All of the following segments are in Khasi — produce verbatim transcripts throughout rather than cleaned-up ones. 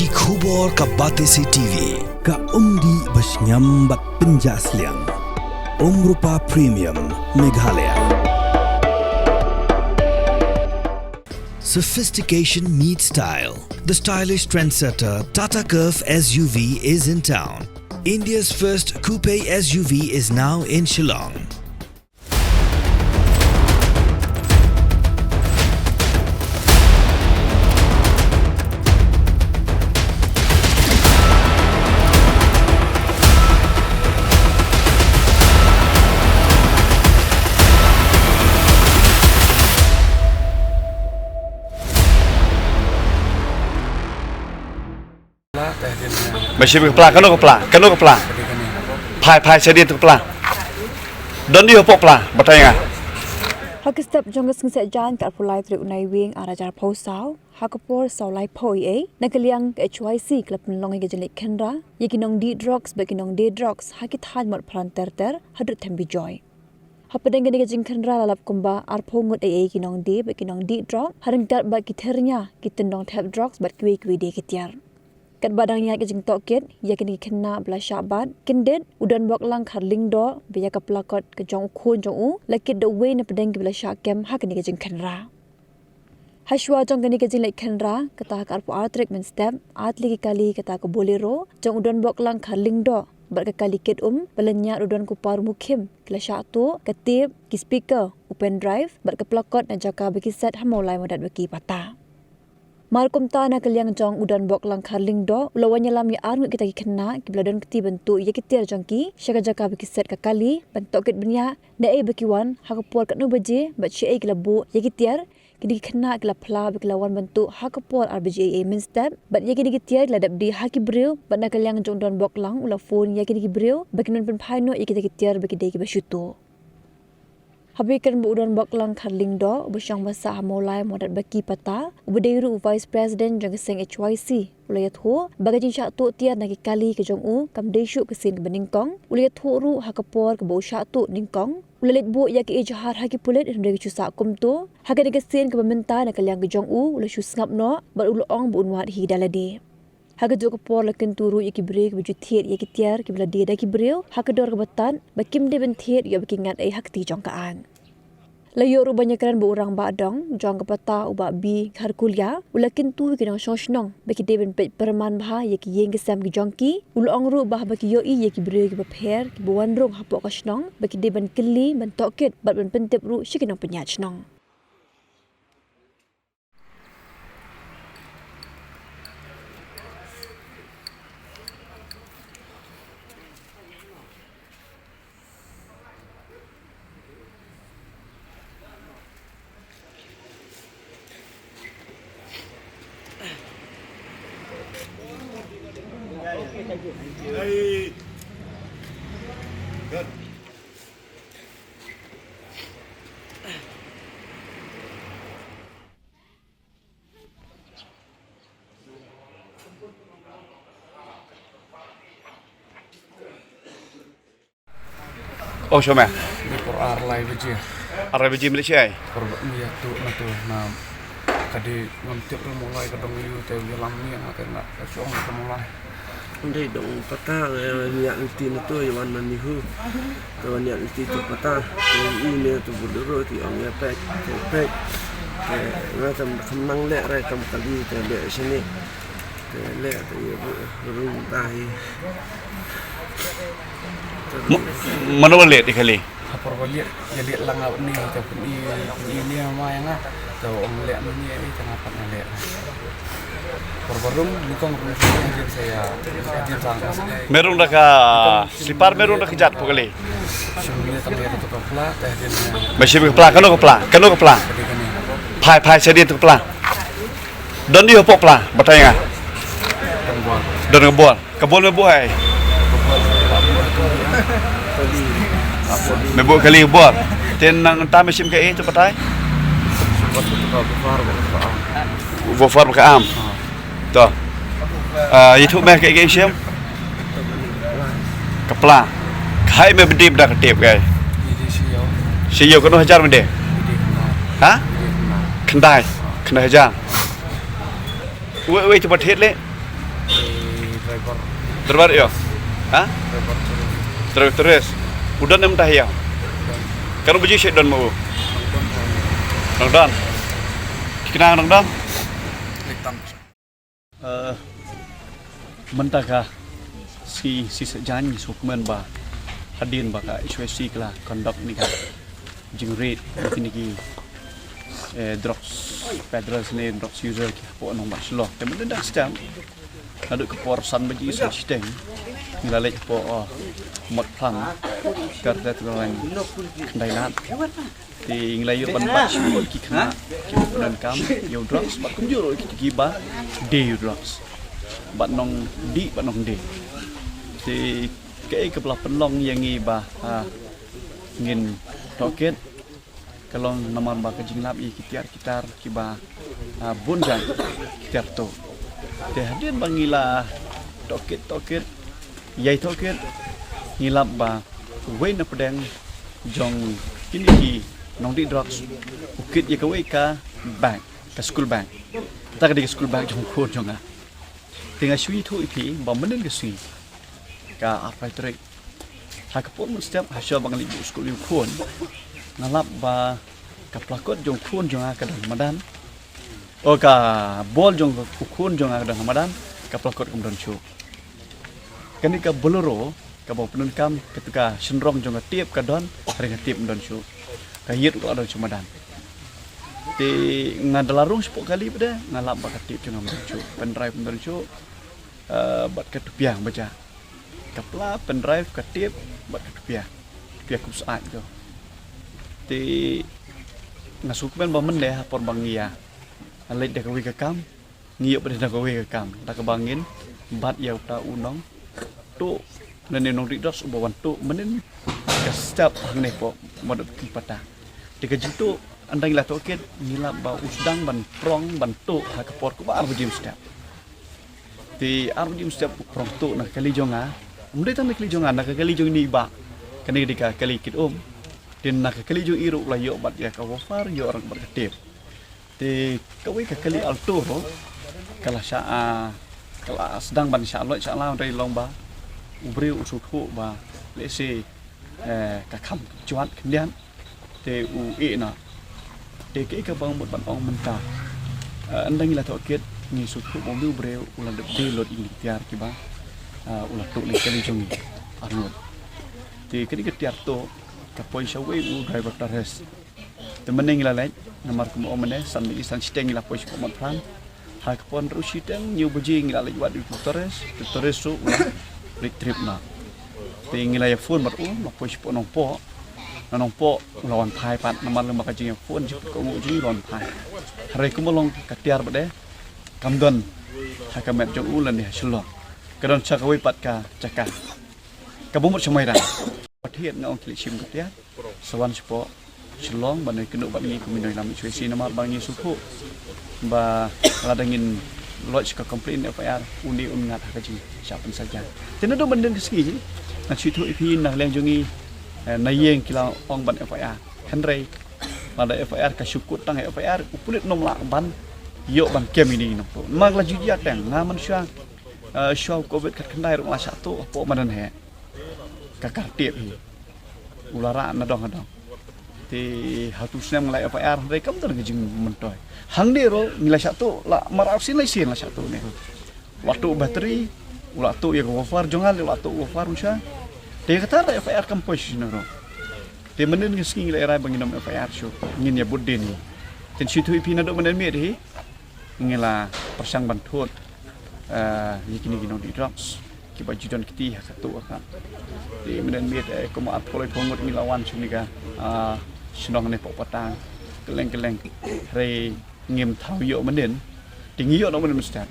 Ki khubor ka Batesi T V. Ka umdih ba shngiam bad pynjah sliang. Umrupa Premium, Meghalaya. Sophistication meets style. The stylish trendsetter Tata Curvv S U V is in town. India's first coupe S U V is now in Shillong. Ba shim ka pla, kano ka pla, kano ka pla. Phai, phai, sa dien tu ka pla. Don dei hapoh pla, batai nga. Ha ka step jong ka sngi Saitjaiñ ka arphew lai tarik u Naiwieng ar hajar arphew saw, ha ka por saw laiphew A M, na ka liang ka H Y C ka la pynlong ïa ka jingleit khynra ïa ki nongdih drugs bad ki nongdie drugs ha ki thaiñ Motphran ter ter haduh Thembijoi. Hapdeng kane ka jingkhynra la lap kumba arphew ngut ei ei ki nongdie bad ki nongdih drug, ha ryngkat bad ki thyrnia, ki tyndong thep drugs bad kiwei kiwei de ki tiar. Katba dang ïaid ka jingtohkit ïa kine ki khynnah ba la shah bat, kyndit u Donboklang Kharlyngdoh ba ïa ka plakot ka jong u khun jong u la kit da uwei na pdeng kiba la shah kem ha kane ka jingkhynra. Hashwa jong kane ka jingleit khynra, kata ha ka arphew ar tarik mynstep, ar tylli ki kali kata ka Bolero jong u Donboklang Kharlyngdoh bad ka kali kit um ba la ñiad u Donkupar Mukhim ki la shah tuh, ka tape, ki speaker, u pen drive bad ka plakot na jaka ba ki set ha Mawlai Madatbaki Pata. Mar kumta na ka liang jong u Donboklang Kharlyngdoh u la wan ïalam ïa arngut kita ki khynnah kiba la don kti ban tuh ïa ki tiar jong ki sha ka jaka ba ki set ka kali ban tohkit bniah naei ba ki wan, ha ka por katno baje bad shaei ki la buh ïa ki tiar. Kine ki khynnah ki la phla ba ki la wan ban tuh ha ka por ar baje ei ei mynstep bad ïa kine ki tiar ki la dep die ha ki briew bad na ka liang jong u Donboklang u la phone ïa kine ki briew ba kin wan pynphai noh ïa kita ki tiar ba ki dei kiba shu tuh. Haba ïakren bad u Donboklang Kharlyngdoh uba shong ba sah ha Mawlai Madatbaki Pata, uba dei ruh u Vice President jong ka seng H Y C, u la ïathuh ba ka jingshah tuh tiar na ki kali ka jong u kam dei shuh ka sien kaba nyngkong. U la ïathuh ruh ha ka por kaba u shah tuh nyngkong u la leit buh ïa ka ejahar ha ki pulit, hynrei ka shu sah kumto. Ha kane ka sien kaba mynta na ka liang ka jong u u la shu sngap noh bad u la ong ba un wad hi da lade. Ha kajuh ka por la kyntu ruh ïa ki briew kiba ju thied ïa ki tiar kiba la die da ki briew ha ka dor kaba tad ba kim dei ban thied ïoh ba ki ngat ei ha kti jong ka aiñ. La ïoh ruh ban ïakren bad u Rangbah Dong jong ka Pata, u Bah B Kharkulia, u la kyntu ïa ki nongshong shnong ba ki dei ban peit pyrman bha ïa ki ïing ki sem ki jong ki. U la ong ruh ba haba ki ïohi ïa ki briew kiba pher kiba wan rung hapoh ka shnong ba ki dei ban kylli, ban tohkit bad ban pyntip ruh sha ki nongpynïaid shnong. Oh, shwa me? Ni por ar lai baje. Ar lai baje mynta shi ai? Por ba ni ïa tu na tu na ka dei ngam tip ruh Mawlai ka dong ïu te ïalam ni nga te nga ka shong ka Mawlai. Ndei dong Pata, eh, ïa lynti na tu ïa wan na Nihu. Te wan ïa lynti tu Pata. Te i ne tu Bolero te ong ïa pek, te pek. Te nga tam kham nang leh rai tam kali te leh shane. Te leh te ïa ru-, rung tai. Te Ma-, mano ba leh te kali? Ha por ba leh, ïa leh lang ap ni te pyn-i, pyn-i ni ma ïa nga. Te ong leh ni ni te nga pat nga leh. Por ba rung, ni kong rung ni jin sa ïa, jin sa. Me rung da ka slipar, me rung da ka jat po kali. Shim ni tang ïa ka tu ka pla, te jin. Me shim ka pla, kano ka pla, kano ka pla. Phai, phai, sa dien tu ka pla. Don dei hapoh pla, batai nga. Don ka bor. Ka bor me buh ai. Me buh kali bor. Te nangta me shim kaei tu batai. Buffer ba ka am. To. Ah, ïathuh me kaei kaei shim. Ka pla. Ka hai me bdip da ka tep kai. Shi ïew kano hajar me de. Ha? Khyndai. Khyndai hajar. Wei, wei, tu ba thied leh. Driver. Driver ïa. Ha? Driver terus. Driver terus. U don em tah ïa. Katno baje shu don ma u? Nang don. Ki kena nang don. Litan. Eh, mynta ka sngi sngi Saitjaiñ ngi sngewkmen ba hadien ba ka H Y C ka la conduct ïa kane ka jingreid ïa kine ki, eh, drugs peddlers ne drugs user ki hapoh nongbah Shillong. Te mynta dang step naduh ka por san baje san shiteng ngi la leit hapoh, oh, Motphlang, ka rta ka lain khyndai lad. Te ngi la ïoh ban bat shibun ki khynnah kiba pyndonkam ïa u drugs bad kumjuh ruh kita kiba die ïa u drugs, bad nongdih bad nongdie. Te kaei kaba la pynlong ïa ngi ba, ah, ngin tohkit ka long namar ba ka jinglap ïa ki tiar ki tar kiba, ah, bun jait ki tiar tuh. Te hadien ba ngi la tohkit tohkit ïai tohkit, ngi lap ba uwei na pdeng jong kine ki nongdih drugs u kit ïa kawei ka bag, ka school bag. Kata ka dei ka school bag jong u khun jong nga. Te nga shu ïathuh ïa phi ba mynnin ka sngi, ka arphew tarik, ha ka por mynstep hashuwa ba nga leit buh skul ïa u khun, nga lap ba ka plakot jong u khun jong nga ka don ha madan. O, ka bol jong u khun jong nga ka don ha madan, ka plakot kam don shuh. Kane ka Bolero kaba pyndonkam, katu ka shynrong jong ka tep ka don, hynrei ka tep kam don shuh. Ka ïit ka la don sha madan. Te nga da la rung shapoh kali pat de, nga lap ba ka tep jong nga kam don shuh, pendrive kam don shuh, eh, bad ka tupia ba jia. Ka pla, pendrive, ka tep bad ka tupia. Tupia khublei to. Te nga sngewkmen ba mynne ha por ba ngi ïa leit da kawei ka kam, ngi ïoh pat da kawei ka kam, da kaba ngin bat ïa uta u nongtuh lane u nongdih drugs uba wan tuh mynnin ka step hangne hapoh Mawdapkhipatta. Te ka jingtuh, ynda ngi la tohkit ngi lap ba u sdang ban prong ban tuh ha ka por kumba ar baje mynstep. Te ar baje mynstep u prong tuh na ka kali jong nga. Ym dei tang na ka kali jong nga, na ka kali jong ine i bah. Kane ka dei ka kali kit um. Te na ka kali jong i ruh u la ïoh bad ïa ka woofer, ïoh ruh bad ka tep. Te kawei ka kali Alto ruh ka la shah, ah, ka la sdang ban shah loit shah law, hynrei long ba u briew u sngewthuh ba lehse, eh, ka kham jwat khyndiat. Te u ïeh noh. Te kaei kaba nga mut ban ong mynta, eh, ynda ngi la tohkit ngi sngewthuh ba une u briew u la dep die lut ïa ki tiar kiba, eh, u la tuh na ka kali jong ngi arngut. Te kane ka tiar tuh ka poi sha uwei u driver tourist. Te mynne ngi la leit, namar kumba ong mynne san baje san shiteng ngi la poi shapoh Motphlang. Ha ka por hynriew shiteng hynñiew baje ngi la leit wad ïa u tourist, u tourist ruh u la leit trip noh. Te ngi la ïa phone bad u, la poi shapoh Nongpoh. Na Nongpoh u la wan phai pat, namar lem bad ka jingïa phone jingpynkohnguh jong ngi, u la wan phai. Hynrei kumba long ka tiar pat de kam don ha ka met jong u lane ha Shillong. Ka don sha kawei pat ka jaka kaba mut sha Mairang. Pat thied nga ong khie leit shim ka tiar, sa wan shapoh Shillong ban ïakynduh bad ngi kum ki nongïalam H Y C, namar ba ngi sngewthuh ba lada ngin lodge ka complaint F I R, une un ngat ha ka jingshah pynsaja. Te naduh mynhynnin ka sngi ngan shu ïathuh ïa phi na liang jong ngi, eh, na ïing ki la ong ban F I R. Hynrei lada F I R ka shu kut tang F I R, u pulit ym lah ban ïoh ban kem ïa kine ki nongtuh. Namar la ju ïateng, nga mynshuwa, eh, shuwa u Covid khatkhyndai ruh nga la shah tuh hapoh madan heh. Ka kar tep hi. U la rah na dong ha dong. Te ha tu snem nga la F I R, hynrei kam don ka jingmyntoi. Hangne ruh ngi la shah tuh, la marwei sien lai sien la shah tuh ne. U la tuh battery, u la tuh ïa ka woofer jong nga, u la tuh woofer u sha. Te kata la F I R kam poi shuh ruh. Te mynhynnin ka sngi ngi la rai ba ngin ym F I R shuh, ngin ïa bud dien hi. Te shu ïathuh ïa phi naduh mynhynnin miet hi. Ngi la pyrshang ban thut, eh, ïa kine ki nongdih drugs kiba ju don kti ha ka tuh ha ka. Te mynhynnin miet, eh, kumba arphew laiphew ngut ngi la wan sha kane ka, ah, shnong ne Pohpattang. Kylleng kylleng. Hynrei ngim thaw ïoh mynhynnin. Te ngi ïoh noh mynhynnin mynstep.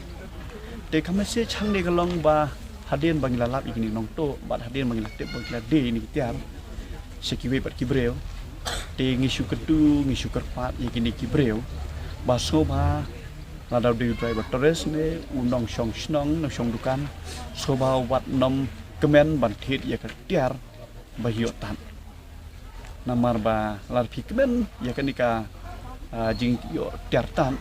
Te ka message hangne ka long ba hadien ba ngi la lap ïa kine ki nongtuh bad hadien ba ngi la tip ba ngi la die ïa kine ki tiar sha kiwei pat ki briew, te ngi shu kyntu, ngi shu kyrpad ïa kine ki briew ba sngewbha, lada u dei u driver tourist ne u nongshong shnong, nongshong dukan, sngewbha wat nym kmen ban thied ïa ka tiar ba ïoh tad. Namar ba lada phi kmen ïa kane ka, ah, jingïoh tiar tad,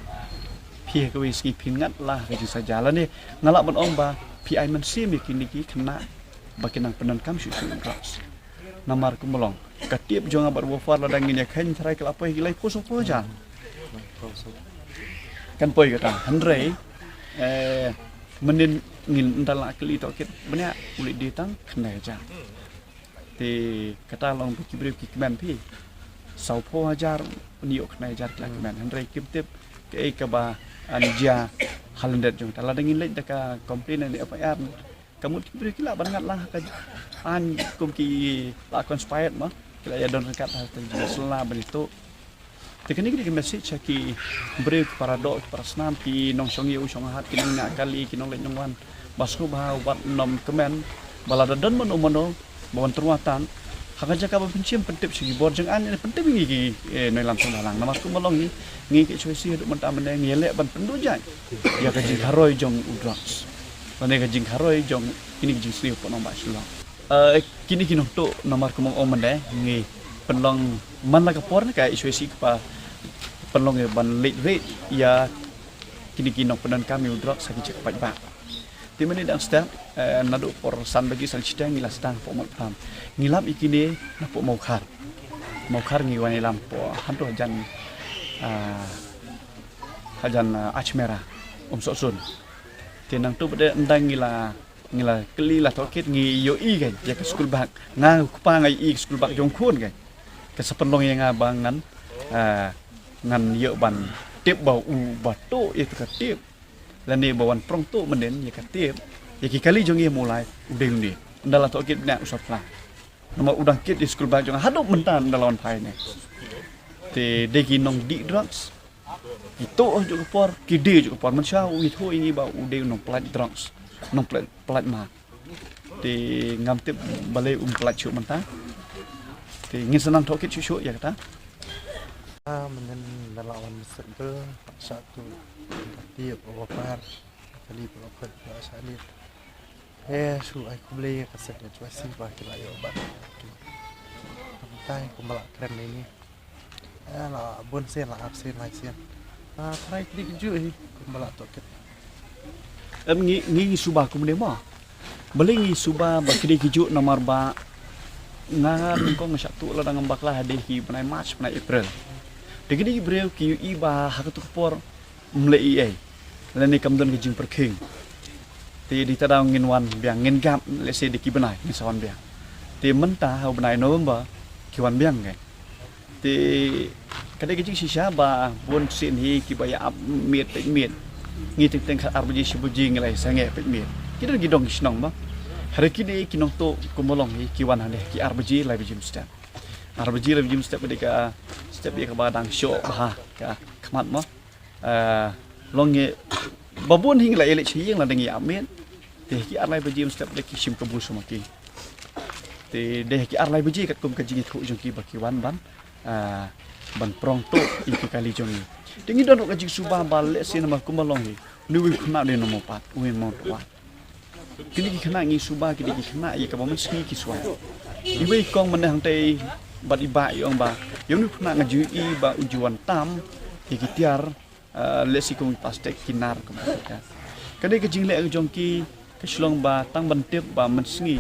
Ki ha kawei sngi phin ngat la ha ka jingsaja lane nga lah ban ong ba phi ai mynsiem ïa kine ki khynnah ba kin nang pyndonkam shuh shuh drugs. Namar kumba long ka tip jong nga bad Wafar lada ngin ïa kheiñ tharai ka la poi ki laiphew sawphew hajar. Kan poi kata hynrei eh mynnin ngin ynda la kylli tohkit bniah u leit die tang khyndai hajar. Te kata long ba ki briew ki kmen phi. Sawphew hajar un ïoh khyndai hajar ki la kmen. Hynrei kim tip kaei kaba an jia ha lyndet jong kata. Lada ngin leit da ka complain ne F I R, ka mut ki briew ki lah ban ngat lang ha ka aiñ kum ki la conspired ma. Ki la ïa don ryngkat ha ka jingsylla ban ïathuh. Te kane ka dei ka message ha ki briew, ki para doh, ki para snam, ki nongshong ïew shong hat, ki nongñiah kali, ki nongleit nongwan. Ba sngewbha wat nym kmen ba lada don mano mano ba wan tyrwa tan ha ka jaka ban pynshim pyntip sha ki bor jong aiñ, pyntip ïa ngi ki eh, nongïalam sngewbha lang. Namar kumba long ngi, ngi ki H Y C haduh mynta mynne ngi ïaleh ban pynduh jait ïa ka jingkharoi jong u drugs lane ka jingkharoi jong kine ki jingsniew hapoh nongbah Shillong. Eh, kine ki nongtuh namar kumba ong mynne ngi pynlong man la ka por ne ka H Y C kpa pynlong ïa ban leit reit ïa kine ki nongpyndonkam ïa u drugs ha ki jaka paidbah. Te mynne dang step eh, naduh por san baje san shiteng ngi la sdang hapoh Mawkyrpang. Ngi lap ïa kine napoh Mawkhar. Mawkhar ngi wan ïalam hapoh hangto hajan ah, hajan ah, Achmera Umsohsun. Te nangto ba dei ynda ngi la ngi la kylli la tohkit ngi ïohi kein ïa ka school bag. Nga u kpa nga ïohi ka school bag jong khun kein. Ka sa pynlong ïa nga ba ngan ah, ngan ïoh ban tip ba u ba tuh ïa ka tip lane ba wan prong tuh mynnin ïa ka tip ïa ki kali jong ngi ha Mawlai u dei une. Ynda la tohkit bniah u sa phla. Namar u dang kit ïa school bag jong nga haduh mynta ynda la wan phai ne. Te dei ki nongdih drugs. Ki tuh ha juh ka por, ki die ha juh ka por. Mynshuwa u ïathuh ïa ngi ba u dei u nongpyllait drugs, nongpyllait, pyllait ma. Te ngam tip balei um pyllait shuh mynta. Te ngin sa nang tohkit shuh shuh ïa kata. Ah, mynnin da la wan sep de, shah tu, ka tip, ka par, ka lip, ka phut, ka shah lip. He, shu ai khublei ka set H Y C ba ki la ïoh ban. Mynta kumba la kren ïa ngi. Eh, la bun sien, la ar sien, lai sien. Ah, try klik ju hi, kumba la tohkit. Em ngi ngi ngi suba kumne mo. Balei ngi suba ba kine ki ju namar ba nga nyngkong nga shah tuh lada ngam bakla ha dei ki bnai March, bnai April. Te kine ki briew ki ïohi ba ha katu ka por ym leh ei ei lane kam don ka jingpyrkhing. Te dei ta daw ngin wan biang, ngin gap lehse dei ki bnai ngin sa wan biang. Te mynta ha u bnai November ki wan biang kein. Te ka dei ka jingshisha ba bun sien hi kiba ïa ap miet peit miet. Ngi teng teng khat ar baje shi baje ngi la ïa sangeh peit miet. Ki don ki dong ki shnong ba. Hynrei kine ki nongtuh kumba long hi ki wan hangne ki ar baje lai baje mynstep. Ar baje lai baje mynstep ka dei ka step ïa kaba dang shoh bha ka khmat mo. Ah, long ngi ba bun hi ngi la ïa leit sha ïing la dang ïa ap miet. Te ki ar lai baje mynstep dei ki shim kabu sha ma ki. Te dei ki ar lai baje katkum ka jingïathuh jong ki ba ki wan ban ah, ban prong tuh ïa ki kali jong ngi. Te ngi don ruh ka jingsuba ba lehse namar kumba long hi. Une u khynnah u dei u nongmawpat, u dei u nongmawpat. Kine ki khynnah ngi suba kine ki khynnah ïa kaba mynsngi ki swai. Iwei i kong mynne hangtei bad i bah i ong ba ïa une u khynnah nga ju ïohi ba u ju wan tam ïa ki tiar, ah, lehse kum plastik ki nar kumta. Ka dei ka jingleh jong ki ka shlong ba tang ban tip ba mynsngi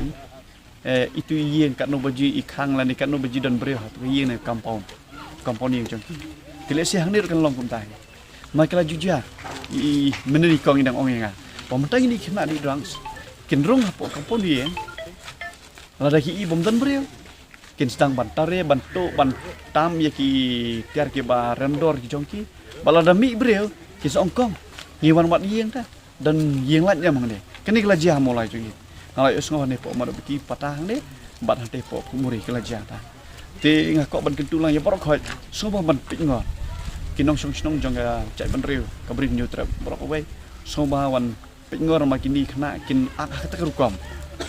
eh, itu i ïing katno ba ju i khang lane katno ba ju don briew ha tu ka ïing ne compound. Compound ïing jong ki. Te lehse hangne ruh kan long kumta hi. Ma ki la ju jia i mynne i kong i dang ong ïa nga. Ba mynta ngin i khynnah dih drugs kin rung hapoh compound ïing. Lada ki i bym don briew kin sdang ban tare ban tuh ban tam ïa ki tiar kiba rem dor ki jong ki. Ba lada mih briew kin sa ong kong ngi wan wad ïing ta. Don ïing lait ïa ma ngi. Kane ka la jia ha Mawlai jong ngi. Nga la ïohsngew hangne hapoh Madopiti Pata hangne bad hangtei hapoh Phutmuri ka la jia ta. Te nga kwah ban kyntu lang ïa baroh khoit sngewbha ban peit ngor. Ki nongshong shnong jong ka jaitbynriew ka Bri Hynñiewtrep baroh kawei sngewbha wan peit ngor ma kine khynnah kin ak ha kata ka rukom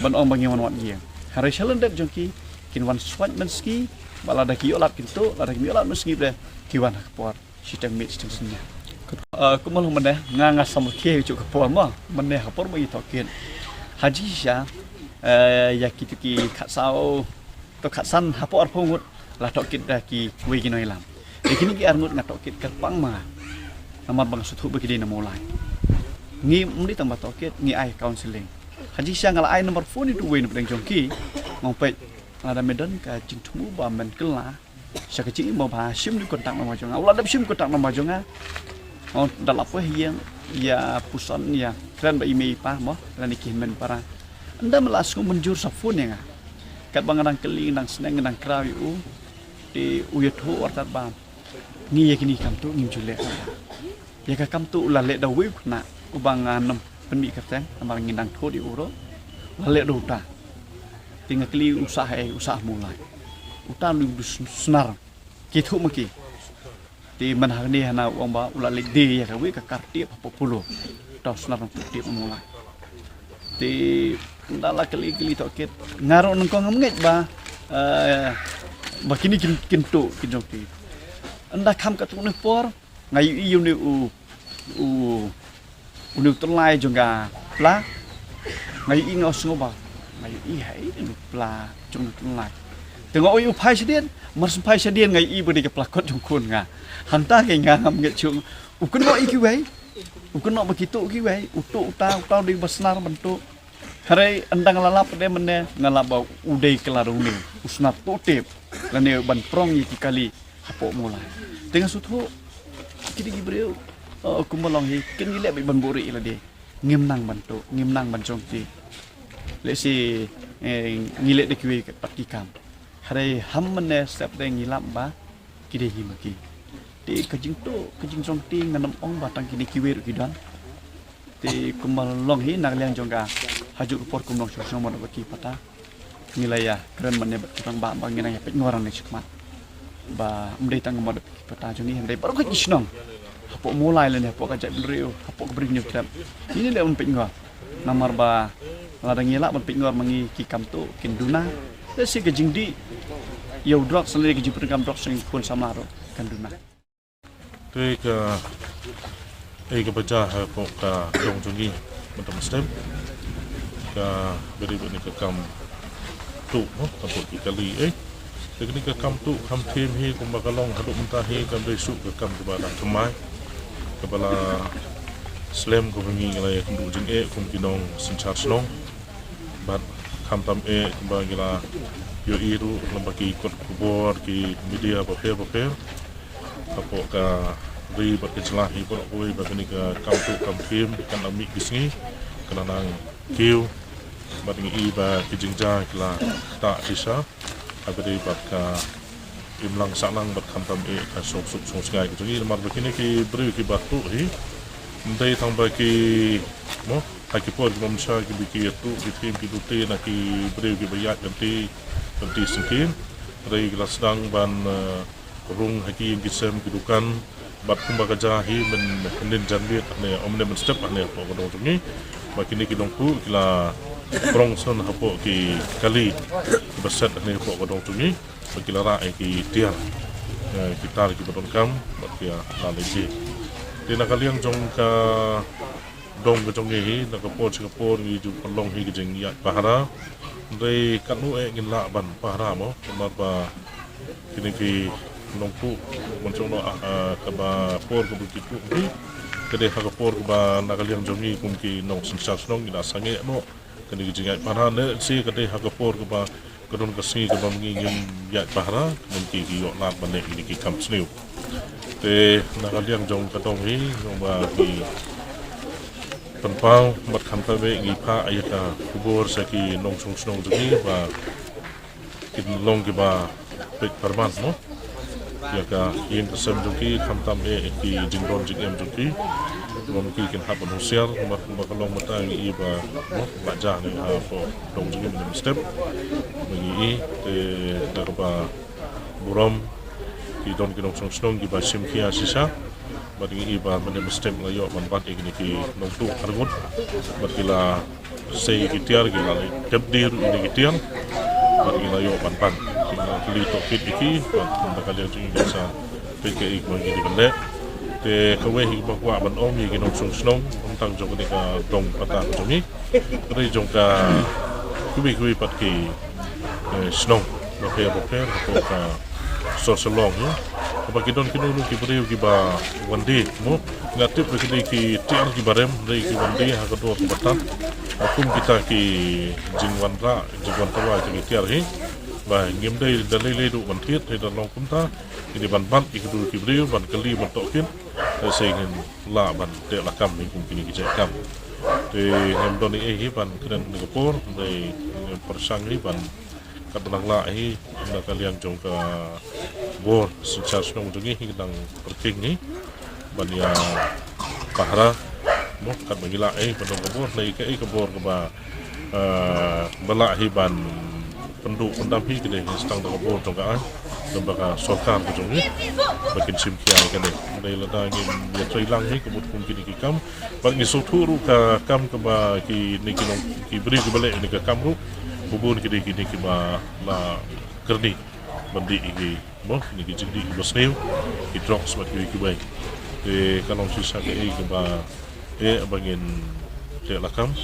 ban ong ba ngi wan wad ïing. Hynrei sha lyndet jong ki kin wan swait mynsngi ba lada ki ïoh lad kin tuh lada kim ïoh lad mynsngi ba ki wan ha ka por. Shiteng miet shiteng synñia. Ah, kumba long mynne nga nga sam rkhie ïa ka por mo mynne ha por ba ngi tohkit. Ha jingshisha eh, ïa kitu ki khatsaw to khatsan hapoh arphew ngut la tohkit da kiwei ki nongïalam. Ïa kine ki ar ngut nga tohkit kyrpang ma nga. Namar ba nga sngewthuh ba ki dei na Mawlai. Ngi ym dei tang ba tohkit, ngi ai counselling. Ha jingshisha nga la ai number phone ïa uwei na pdeng jong ki. Nga ong peit, lada me don ka jingthmu ba men kylla sha ka jingim ba bha, shim ne contact number jong nga. U la dep shim contact number jong nga. Nga ong da la poi ha ïing, ïa puson, ïakren bad i mei i pa mo, lane ki hynmen para. Ynda me la sngewmynjur sa phone ïa nga. Katba nga dang kylli, nga dang sneng, nga dang kraw ïa u, te u ïathuh artat ba ngi ïa kine ki kam tuh ngim ju leh. Ïa ka kam tuh u la leh da uwei u khynnah uba ngan ym pynmih kyrteng namar ngin dang thut ïa u ruh. U la leh da uta. Te nga kylli u sah haei, u sah ha Mawlai. Uta u dei u sn-, snar. Ki thuh ma ki. Te man hangne hana u ong ba u la leit die ïa kawei ka kar tep hapoh Polo. Uta u snar nongtuh tep ha Mawlai. Te ynda la kylli kylli tohkit, nga ruh nyngkong ngam ngeit ba, eh, ba kine kin, kin tuh, kin jong ki. Ynda kham katto katne por, nga ïohi ïa une u, u, une u tyllai jong ka pla. Nga ïohi, nga sngew ba nga ïohi haei une u pla jong une u tyllai. Te nga ong ïa u phai shadien, mar shu phai shadien nga ïohi ba dei ka pla kot jong khun nga. Hangta ke nga ngam ngeit shuh. U kynnoh ïa kiwei, u kynnoh ba ki tuh kiwei, u tuh uta, uta u dei ba snar ban tuh. Hynrei ynda nga la lap pat mynne, nga lap ba u dei kylla da une u snar tuh tep lane ban prong ïa ki kali hapoh Mawlai. Te nga sngewthuh, ki dei ki briew, eh, kumba long hi, kin ngi leh beit ban buhrieh ïa lade. Ngim nang ban tuh, ngim nang ban shong kti. Lehse, eh, ngi leh da kiwei pat ki kam. Hynrei ha mynne step te ngi lap ba ki dei hi ma ki. Te ka jingtuh, ka jingjong kti ngan ym ong ba tang kine kiwei ruh ki don. Te kumba long hi na ka liang jong ka, ha juh ka por kum nongshong shnong mano ba ki pata. Ngi la ïakren mynne bad ki rangbah ba ngin nang ïa peit ngor hangne shakhmat. Ba ym dei tang mano ba ki pata jong ngi, hynrei baroh ki shnong. Hapoh Mawlai lane hapoh ka jaitbynriew, hapoh ka Bri u Hynñiewtrep. Ngin ïa leh ban peit ngor. Namar ba lada ngi lah ban peit ngor ma ngi, ki kam tuh kin duna. Lehse ka jingdih ïa u drugs lane ka jingpyndonkam drugs jong ki khun samla ruh kan duna. Te ka, eh, kaba jia hapoh ka dong jong ngi mynta mynstep, kaba dei bad kane ka kam tuh, no, hapoh ki kali, eh. Te kane ka kam tuh kam thiem hi kumba ka long haduh mynta hi kam dei shuh ka kam kaba dang thymmai, kaba la slem, kaba ngi ngi la ïakynduh jingeh kum ki nongsynshar shnong. Bad khamtam eh kumba ngi la ïohi ruh lyngba ki kot khubor, ki media bapher bapher hapoh ka ri bad ka jylla hi baroh kawei ba kane ka kam tuh kam thiem kan ym mih ki sngi, kan nang kiew. Bad ngi i ba ki jingjia ki la ktah shisha. Haba dei bad ka imlang sahlang bad khamtam eh ka shongsuk shongsngai ka jong ngi namar ba kine ki briew kiba tuh hi ym dei tang ba ki, mo, ha ki por kiba mynshwa kiba ki ïa tuh ki thiem ki lute na ki briew kiba ïaid lynti lynti syngkien. Hynrei ki la sdang ban, eh, rung ha ki ïing ki sem ki dukan. Bad kumba ka jia hi mynhynnin janmiet hangne, o mynne mynstep hangne hapoh ka dong jong ngi, ba kine ki nongtuh ki la prong shen hapoh ki kali kiba set hangne hapoh ka dong jong ngi, ba ki la rah ïa ki tiar, eh, ki tar kiba donkam bad ki la leit. Te na ka liang jong ka dong ka jong ngi hi, na ka por sha ka por ngi ju pynlong hi ka jingïaid pahara. Hynrei katno eh ngin lah ban pahara, mo, namar ba kine ki nongtuh mynshwa noh, ah, ah, kaba por kaba ki tuh hi ka dei ha ka por kaba na ka liang jong ngi kum ki nongsynshar shnong ngi la sangeh noh kane ka jingïaid pahara, ne shi ka dei ha ka por kaba ka don ka sngi kaba ngi ngim ïaid pahara, ngi ki ki ïoh lad ban leh kine ki kam sniew. Te na ka liang jong ka dong hi, jong ba ngi pynpaw bad khamtam eh ngi phah ïa ka khubor sha ki nongshong shnong jong ngi ba kin long kiba peit pyrman, mo, ïa ka ïing ka sem jong ki, khamtam eh ki jingdon jingem jong ki. Ba ki kin hap ban husiar, ba, ba ka long mynta ngi i ba, mo, ba jia ne hapoh dong jong ngi mynstep. Ba ngi i te da kaba burom ki don ki nongshong shnong kiba shim khia shisha. Bad ngi i ba mynne mynstep la ïoh ban bat ïa kine ki nongtuh arngut. Bad ki la sei ki tiar, ki la leit tep die ruh ïa kine ki tiar. Bad ki la ïoh ban bat. Ki la kylli tohkit ïa ki, bad da ka liang jong ngi sa peit kaei kaba ngi dei ban leh. Te kawei hi kaba kwah ban ong ïa ki nongshong shnong, ym tang jong kane ka dong pata ka jong ngi. Hynrei jong ka kiwei kiwei pat ki, eh, shnong bapher bapher hapoh ka sor Shillong, ïa. Haba ki don kino kino ki briew kiba wan die, mo, Nga tip ba ki dei ki tiar ki barem, dei ki wan dei ha ka dor ka batat. Ba kum kita ki jingwan ra, jingwan tawai kita ki tiar hi. Ba ngim dei da lei lei duh ban thied, dei da long kumta. Ki dei ban bat ïa ki briew, ban kylli, ban tohkit. Te sa ngin lah ban teh lakam ïa kum kine ki jait kam. Te ngim don ei ei hi ban kren ha kane ka por, dei ngim pyrshang hi ban kat ba nang lah hi, na ka liang jong ka bor synshar shnong jong ngi hi ka dang pyrkhing hi ban ïa pahara mo kat ba ngi lah hi ban don ka bor, na ka ei ka bor kaba, eh, ba lah hi ban pynduh pyndam hi ka dei hi stang da ka bor jong ka aiñ, jong ba ka sorkar ka jong ngi ba kin shim khia ïa kane. Dei lada ngin ïa trei lang hi ka mut kum kine ki kam, bad ngi sngewthuh ruh ka kam kaba kine ki nong ki briew kiba leh ïa kane ka kam ruh, ba bun ki dei kine kiba la kyrni ban dih ïa ki mo, kine ki jingdih kiba sniew, ki drugs bad kiwei kiwei. Te ka long shisha kaei kaba eh ba ngin teh lakam.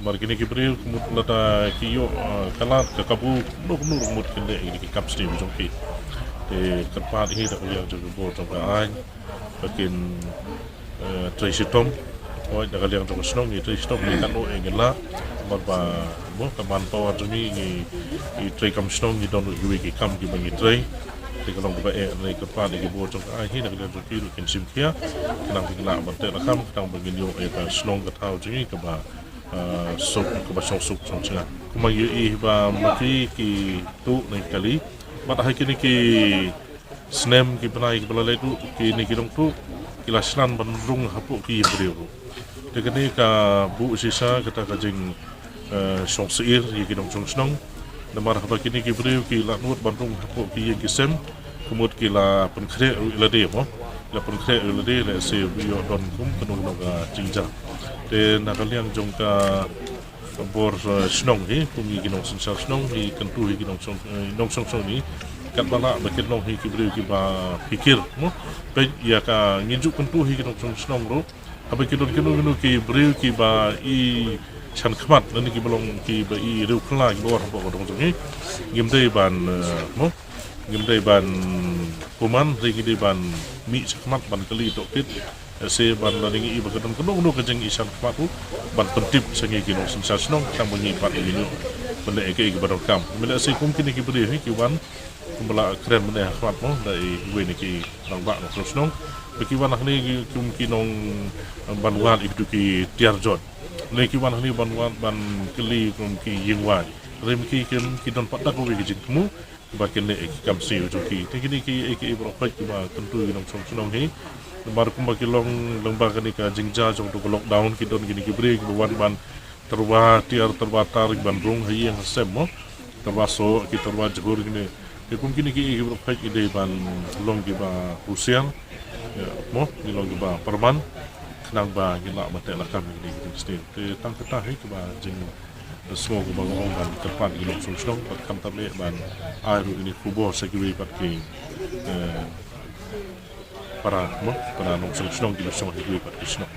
Namar kine ki briew ka mut lada ki ïoh, ah, ka lad ka kabu kumno kumno ruh ka mut kin leh ïa kine ki kam sniew jong ki. Te kyrpad hi da ka liang jong ka bor jong ka aiñ ba kin, eh, trei shitom. Hooid, na ka liang jong ka shnong ngi trei shitom, ngi katno eh ngin lah. Namar ba mo ka manpower jong ngi, ngi, ngi trei kam shnong, ngi don ruh kiwei ki kam kiba ngi trei. Te ka long kaba eh, ngi kyrpad ïa ki bor jong ka aiñ hi na ka liang jong ki ruh kin shim khia, khnang ba ngin lah ban teh lakam, khnang ba ngin ïoh ïa ka shnong ka thaw jong ngi kaba, eh, suk, kaba shong suk shong shngaiñ. Kumba ngi ïohi ba ma ki ki tuh ne kali, bad ha kine ki snem ki bnai kiba la leit ruh, kine ki nongtuh ki la shlan ban rung hapoh ki ïing briew ruh. Te kane ka buh shisha kata ka jing, eh, shong syier ïa ki nongshong shnong. Namar haba kine ki briew ki la nud ban rung hapoh ki ïing ki sem, ka mut ki la pynkhreh ruh ïa lade mo, la pynkhreh ruh ïa lade, lehse ïoh don kum kano kano ka jingjia. Te na ka liang jong ka bor, eh, shnong hi, kum ngi ki nongsynshar shnong, ngi kyntu hi ki nongshong, eh, nongshong shnong ngi, katba lah ba kin long hi ki briew kiba phikir mo. Peit ïa ka, ngin ju kyntu hi ki nongshong shnong ruh, haba ki don kino kino ki briew kiba i shan khmat lane kiba long kiba i riewkhylla kiba wan hapoh ka dong jong ngi, ngim dei ban, eh, mo, ngim dei ban kuman, hynrei ngi dei ban mih shakhmat ban kylli tohkit. Lehse ban lada ngi i ba ka don kano kano ka jingishan khmat ruh ban pyntip sha ngi ki nongsynshar shnong, khnang ba ngi pat ngin ïoh ban leh ïa kaei kaba donkam. Lehse kum kine ki briew hi ki wan kumba la kren mynne ha khmat mo, da iwei na ki rangbah nongshnong shnong, ba ki wan hangne ki kum ki nong ban wad ïa kitu ki tiar jot, ne ki wan hangne ban wad ban kylli kum ki ïing wai. Hynrei ma ki kim, ki don pat da kawei ka jingthmu ba kin leh ïa ki kam sniew jong ki. Te kine kiei kiei baroh peit kiba kyntu ïa ki nongshong shnong hi. Namar kumba ki long lyngba kane ka jingjia jong tu ka lockdown, ki don kine ki briew kiba wan ban tyrwa tiar tyrwa tar ban rung ha ïing ha sem mo, tyrwa soh ki tyrwa jhur kine. Te kum kine kiei kiei baroh peit ngi dei ban long kiba husiar, ïa, mo, ngi long kiba pyrman, khnang ba ngin lah ban teh lakam ïa kine ki jingsniew. Te tang kata hi kaba jing sngew kaba nga ong ban kyrpad ïa ki nongshong shnong, bad khamtam eh ban ai ruh ïa kane ka khubor sha kiwei pat ki, eh, para mo, para nongshong shnong kiba shong ha kiwei pat ki shnong.